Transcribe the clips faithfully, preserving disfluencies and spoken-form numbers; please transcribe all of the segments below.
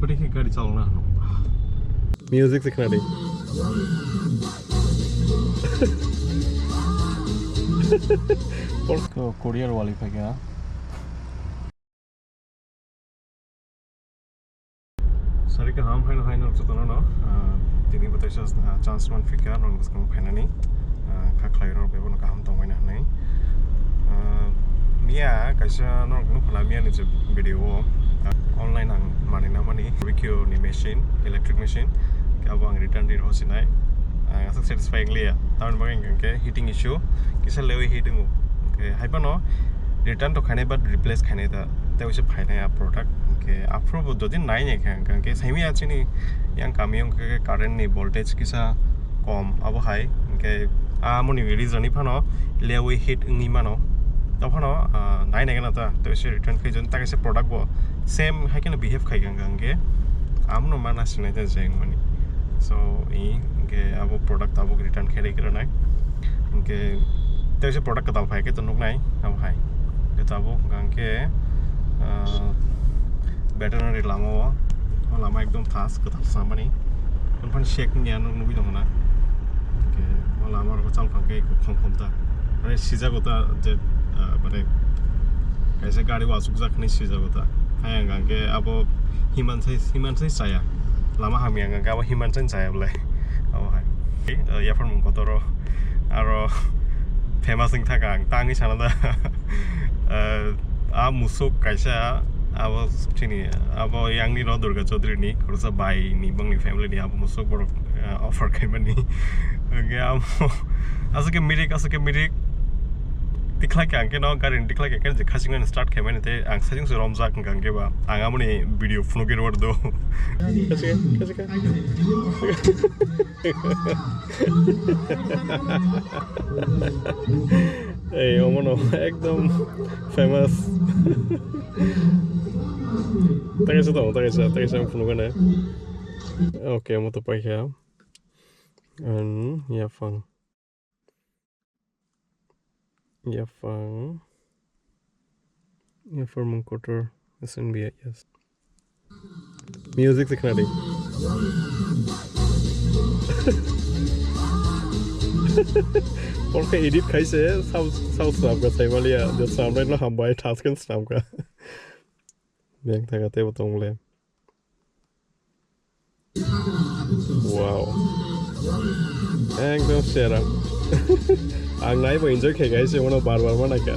Pwrwngkhe gari chalokna hano. Music se khna di. Porko Korean wali phaikha. Sari kaham haino haino jotono no, ah, tini bo teisa, ah, chance man phika non bwskang phainani, ah, kha khlai rok bebo no kaham tongmani hwnwi. Ah, miya kaisa norok nukla miya ni je video o, ah, online ang manwi na mani barbecue ni machine, electric machine, khe abo ang return ri rw sinai, ah, aswk satisfying liya. Tamoni bagwi hwnkhe heating issue, kisa lewi heat wngo. Hwnkhe hai phano return to khainai but replace khainai da, tei waisa phainai a product. Hwnkhe aphuru bo jodi nai nai khe hwnkhe, hwnkhe saimaya chini yang kami wngkha khe current ni voltage kisa kom abo hai, hwnkhe amoni reason ni phano lewi heat wngwi mano. Tei phano, ah, nai nai gana ta, tei se return khai jodi ta kaisa product bo same hai kheno behave khai kha hwnkhe, amono mana sinai ta jeng mani. So, i hwnkhe abo product abo return khai rwgwi rwnai. Hwnkhe tei se product kwtal phai khe to nuknai abo hai. Khe tabuk hwnkhe, ah, veterinary lama o, o lama ekdom thas kwtal samani. Phano shek wngya nukgwi tongna. Hwnkhe o lama rok chal phang khe khom khom ta. Mane sijago ta je, ah, mane kaisa gari wasukjak hinwi sijago ta. Hai hwnkha hwnkhe abo himansai, himansai chaya. Lama hamya hwnkha hwnkhe abo himansai chaya belai. Abo hai. Eh, yaphar mung kotor o. Aro famous wng thaka ang tangwi sana da. Eh, a musuk kaisa abo chini abo yangni no Durga Chaudhary ni khoroksa bai ni bangni family ni abo musuk borok, eh, offer khaimani. Hwnkhe amo aswk khe mirik, aswk khe mirik. Tikhlai khe ang khe no gari ni tikhlai khe khe je khachingmani start khaimani tei ang sajing se romjak hwnkha hwnkhe ba ang amoni video phunuk khe rwar do. Khachika, khachika. Ei, omono ekdom famous. Takaisa tong, takaisa, takaisa ang phunukgana. Okay, omo to paikha. And yaphang. Yaphang. Yaphang mung kotor S N B I, yes. Music se khna di. Porkhe edit khaise, sound, sound swrap ka sai maliya, je swrap no hambai, thas khe swrap ka. Beng thaga tebo tong le. Wow. Ekdom sera. Ang naibo enjoy khai khai se mano bar bar mana kha.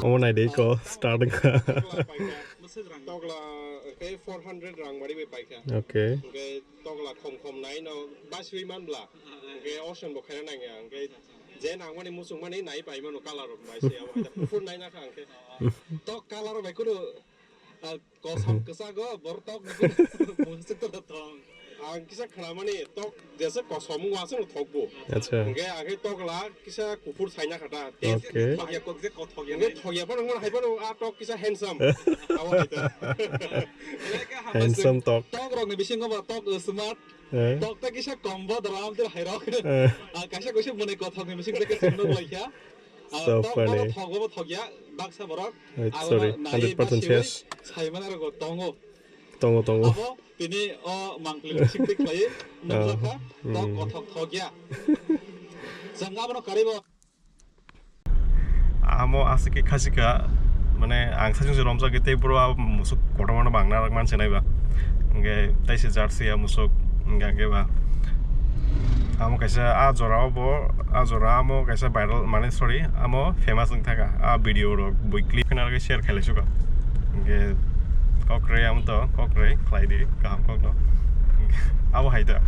Omo nai de ko start kha. Tokla ke four hundred rang mari bai paikha. Okay. Ke tokla khom khom nai no basui manbla. Ke ocean bo khaina nangya. Ke je nangmani muchungmani nai paimano color bai se abo. Phur nai na kha ke. Tok color bai kunu, ah, kosom kwchak go, bor tok ni kunu musuk to tong. Ang kisa khwnamani tok jesa kosom wngwa se thokbo. Acha. Hwnkhe ang khe tokla kisa kuphur saina khata. Okay. Thokya kok je kothok ya. Hwnkhe thokya phano wngmano hai phano a tok kisa handsome. Abo hai ta. Handsome tok. Tok rok ni bisingo ba tok smart. Eh. Tok ta kisa kombo dram tir hai rok. Eh. Ah, kaisa kaisa mwnwi kothok ni bising tei kaisa nuk lai kha. Ah, so funny. Tok bono thok bobo thokya baksa borok. Right, sorry, hundred percent yes. Saimana rok tongo. Tongo, tongo. Abo tini o mangpili sik tik khlai nukjakha, tok kothok thokya. Jang abono karibo. Amo aswk khe khachika, mane ang sajung se romjak tei bro a musuk kotorma no bang na rok manse nai ba. Hwnkhe tei se jersey a musuk hwnkhe ba. Amo kaisa a jora o bo, a jora amo kaisa viral, mane sorry, amo famous wng thaka. A video rok bui clip khna rok share khailai suka. Hwnkhe kok rwi amo to, kok rwi khlai di, kaham kok no. Abo hai da.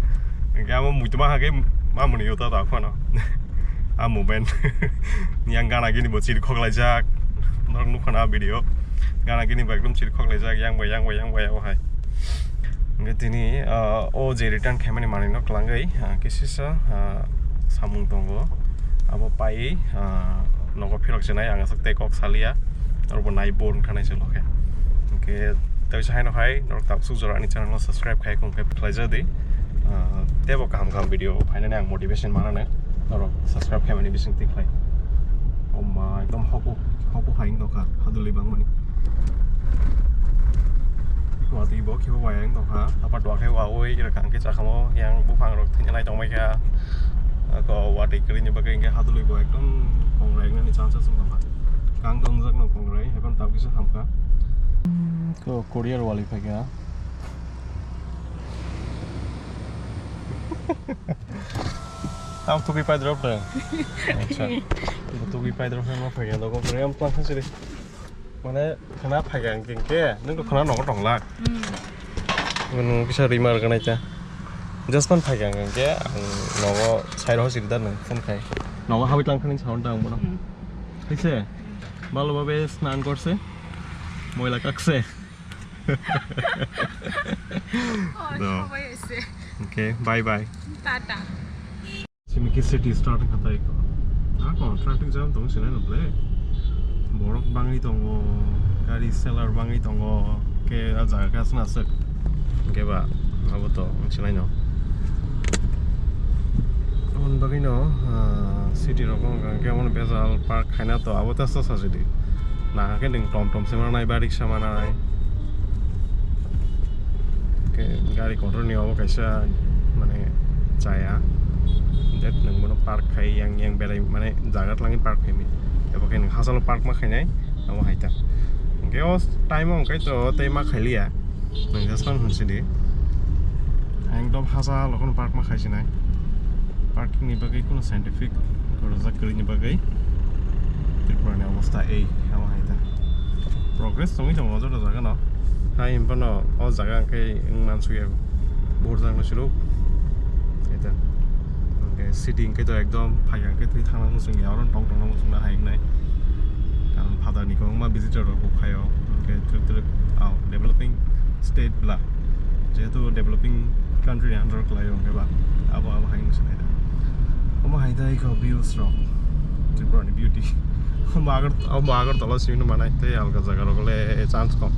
Hwnkhe amo muituma hake, amo ni yuta ta phano. A movement. Yang gana gini bo chiri khok lai jak. Norok nukha na video. Gana gini bo ekdom chiri khok lai jak, yang bai, yang bai, yang bai, abo hai. Hwnkhe tini, ah, o je return khaimani manwi no kwlangwi, ah, kisisa, ah, samung tongo. Abo pai, ah, nogo phirok chenai, ang aswk tei kok saliya. Norok bo nai bor wngkha nai se lokhe. Hwnkhe tei se haino hai, norok tabuk suk jora ani channel no subscribe khai kung khe khlai ja di. Ah, tei bo kaham kaham video phainani ang motivation manane norok subscribe khaimani bising twi khlai. Oh ma, ekdom hoku, hoku hai wng tongkha, hadulwi bangmani. Bo khe bo wayang tongkha, apa dua khe wawi rwkha, hwnkhe chakamo yang buphang rok thwngya nai tongmai kha. Ako watwi kwrwini bagwi hwnkhe hadulwi bo ekdom kongrai wngnani chances wng tongkha. Kang tongjakno kongrai, haikhe tabukisa hamkha. Ko courier wali phaikha. Tam tugwi paidrop de. Acha. Tugwi paidrop no phaikha, dogo kore am plan khasiri. Mane khana phaikha hwnkhe, nwng to khana nogo tonglak. Hmm. Nwng kisa remark gwnai ta. Just pan phaikha hwnkhe, ang nogo sairo siri da nwng phone khai. Nogo habwi tlang khani sound ta ang bono. Hmm. Kaise? Bhalo bhabe snan korse. Moila kakse. Oh, no. Sawai hoise. Okay, bye bye. Tata. Simi khe city start kha tai ko. Ako traffic jam tong sinai no ble. Borok bangwi tongo, gari seller bangwi tongo, ke a jaga khe aswk aswk. Hwnkhe ba abo to wng sinai no. Aboni bagwi no, ah, city rogo hwnkha hwnkhe omono bejal park khaina to abo teso sajidi. Nahakhe nwng tom tom se manai ba riksa manai. Hwnkhe gari kotor ni obo kaisa mane chaya. That nwng bono park khai yang yang berai mane jaga twlangwi park khaimani. Abo khe nwng hachalo park ma khainai abo hai ta. Hwnkhe o time o hwnkhe to tei ma khailiya. Nwng just phano hwnsi di. Ekdom hachalo kheno park ma khaisinai. Parking ni bagwi kheno scientific gorjak kwrwini bagwi Tripura ni obostha ei abo hai ta. Progress tongwi tongo joto jaga no. Hai hwnphano o jaga hwnkhe wng mansukya borjak no swrwk. Hai ta. Hwnkhe city hwnkhe to ekdom phaikha hwnkhe twi thangna muchungya oro tong tongna muchungna hai wngnai. Karon phatar ni kwbangma visitor rok bo phaio. Hwnkhe twrwk twrwk, ah, developing state bla, jehetu developing country ni under o kwlaio, hwnkhe ba abo, abo hai wngwi sanai da. Omo hai da ikho views rok, Tripura ni beauty. Omo Agar-, omo Agartala simi no manai, tei alga jaga rok le chance kom.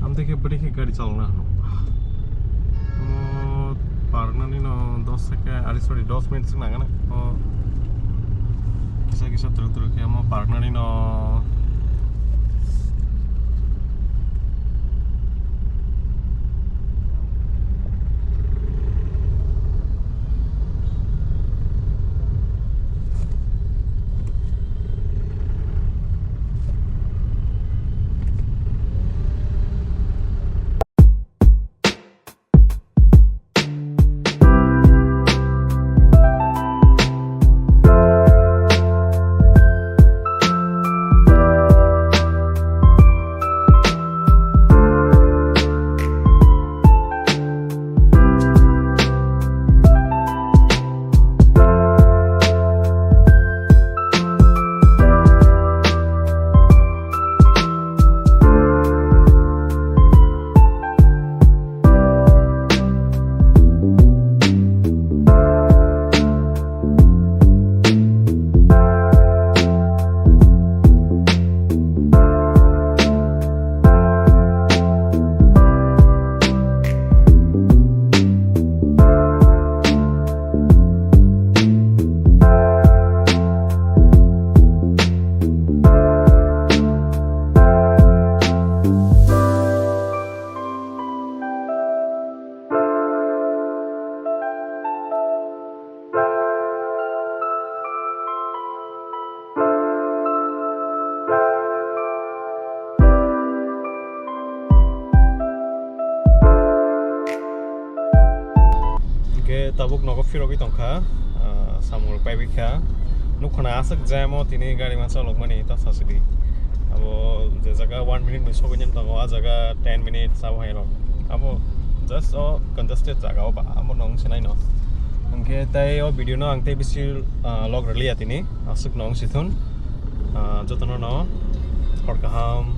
Amtwi khe bwrwi khe gari chalokna hano. Omo parknani no dos second, ari sorry, dos minute swk nangana. O kisa kisa twrwk twrwk khe omo parknani no. Tabuk nogo phirogwi tongkha, ah, samung rok paibai kha. Nukhana aswk jam o tini gari masa lokmani ta sasidi. Abo je jaga one minute ni sogwi nini tongo, a jaga ten minutes abo hai rok. Abo just o congested jaga o ba, abo nong sinai no. Hwnkhe tai o video no ang tei bisi, ah, log rwliya tini, aswk nong sithun. Ah, jotono no hor kaham.